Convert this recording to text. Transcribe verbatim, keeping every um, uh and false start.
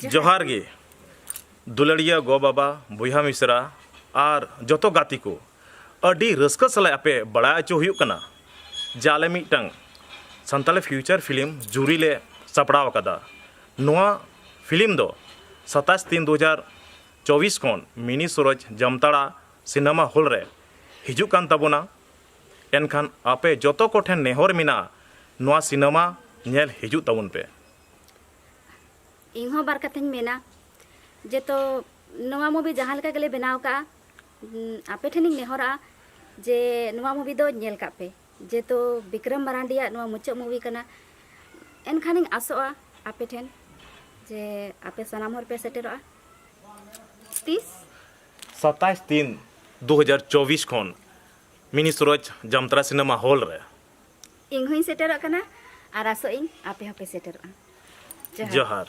ᱡᱚᱦᱟᱨ ᱜᱮ᱾ ᱫᱩᱞᱟᱹᱲᱤᱭᱟᱹ ᱜᱚ ᱵᱟᱵᱟ, ᱵᱚᱭᱦᱟ ᱢᱤᱥᱨᱟ ᱟᱨ ᱡᱚᱛᱚ ᱜᱟᱛᱮ ᱠᱚ, ᱟᱹᱰᱤ ᱨᱟᱹᱥᱠᱟᱹ ᱥᱟᱞᱟᱜ ᱟᱯᱮ ᱵᱟᱲᱟᱭ ᱦᱚᱪᱚ ᱦᱩᱭᱩᱜ ᱠᱟᱱᱟ ᱡᱮ ᱟᱞᱮ ᱢᱤᱫᱴᱟᱝ ᱥᱟᱱᱛᱟᱲᱤ ᱯᱷᱤᱭᱩᱪᱟᱨ ᱯᱷᱤᱞᱢ ᱡᱩᱨᱤ ᱞᱮ ᱥᱟᱯᱲᱟᱣ ᱟᱠᱟᱫᱟ᱾ ᱱᱚᱣᱟ ᱯᱷᱤᱞᱢ ᱫᱚ ᱥᱟᱛᱟᱥ ᱛᱤᱱ ᱫᱩ ᱦᱟᱡᱟᱨ ᱪᱚᱵᱵᱤᱥ ᱠᱷᱚᱱ ᱢᱤᱱᱤ ᱥᱩᱨᱚᱡᱽ ᱡᱟᱢᱛᱟᱲᱟ ᱥᱤᱱᱮᱢᱟ ᱦᱚᱞ ᱨᱮ ᱦᱤᱡᱩᱜ ᱠᱟᱱ ᱛᱟᱵᱚᱱᱟ᱾ ᱮᱱᱠᱷᱟᱱ ᱟᱯᱮ ᱡᱚᱛᱚ ᱠᱚᱴᱷᱮᱱ ᱱᱮᱦᱚᱨ ᱢᱮᱱᱟᱜᱼᱟ, ᱱᱚᱣᱟ ᱥᱤᱱᱮᱢᱟ ᱧᱮᱞ ᱦᱤᱡᱩᱜ ᱛᱟᱵᱚᱱ ᱯᱮ᱾ ᱤᱧ ᱦᱚᱸ ᱵᱟᱨ ᱠᱟᱛᱷᱟᱧ ᱢᱮᱱᱟ, ᱡᱮᱛᱚ ᱱᱚᱣᱟ movie ᱡᱟᱦᱟᱸ ᱞᱮᱠᱟ ᱜᱮᱞᱮ ᱵᱮᱱᱟᱣ ᱠᱟᱜᱼᱟ, ᱩᱸ, ᱟᱯᱮ ᱴᱷᱮᱱᱤᱧ ᱱᱮᱦᱚᱨᱚᱜᱼᱟ ᱡᱮ ᱱᱚᱣᱟ movie ᱫᱚ ᱧᱮᱞ ᱠᱟᱜ ᱯᱮ᱾ ᱡᱮᱦᱮᱛᱩ ᱵᱤᱠᱨᱚᱢ ᱢᱟᱨᱟᱱᱰᱤᱭᱟᱜ ᱱᱚᱣᱟ ᱢᱩᱪᱟᱹᱫ movie ᱠᱟᱱᱟ, ᱮᱱᱠᱷᱟᱱᱤᱧ ᱟᱥᱚᱜᱼᱟ ᱟᱯᱮ ᱴᱷᱮᱱ ᱡᱮ ᱟᱯᱮ ᱥᱟᱱᱟᱢ ᱦᱚᱲ ᱯᱮ ᱥᱮᱴᱮᱨᱚᱜᱼᱟ᱾ ᱛᱤᱥ? ᱥᱟᱛᱟᱥ ᱛᱤᱱ ᱫᱩ ᱦᱟᱡᱟᱨ ᱪᱚᱵᱵᱤᱥ ᱠᱷᱚᱱ ᱢᱤᱱᱤ ᱥᱩᱨᱚᱡᱽ ᱡᱟᱢᱛᱟᱲᱟ ᱥᱤᱱᱮᱢᱟ ᱦᱚᱞ ᱨᱮ᱾ ᱤᱧ ᱦᱚᱸᱧ ᱥᱮᱴᱮᱨᱚᱜ ᱠᱟᱱᱟ ᱟᱨ ᱟᱥᱚᱜ ᱤᱧ ᱟᱯᱮ ᱦᱚᱸᱯᱮ ᱥᱮᱴᱮᱨᱚᱜᱼᱟ᱾ ᱡᱚᱦᱟᱨ᱾ ᱡᱚᱦᱟᱨ᱾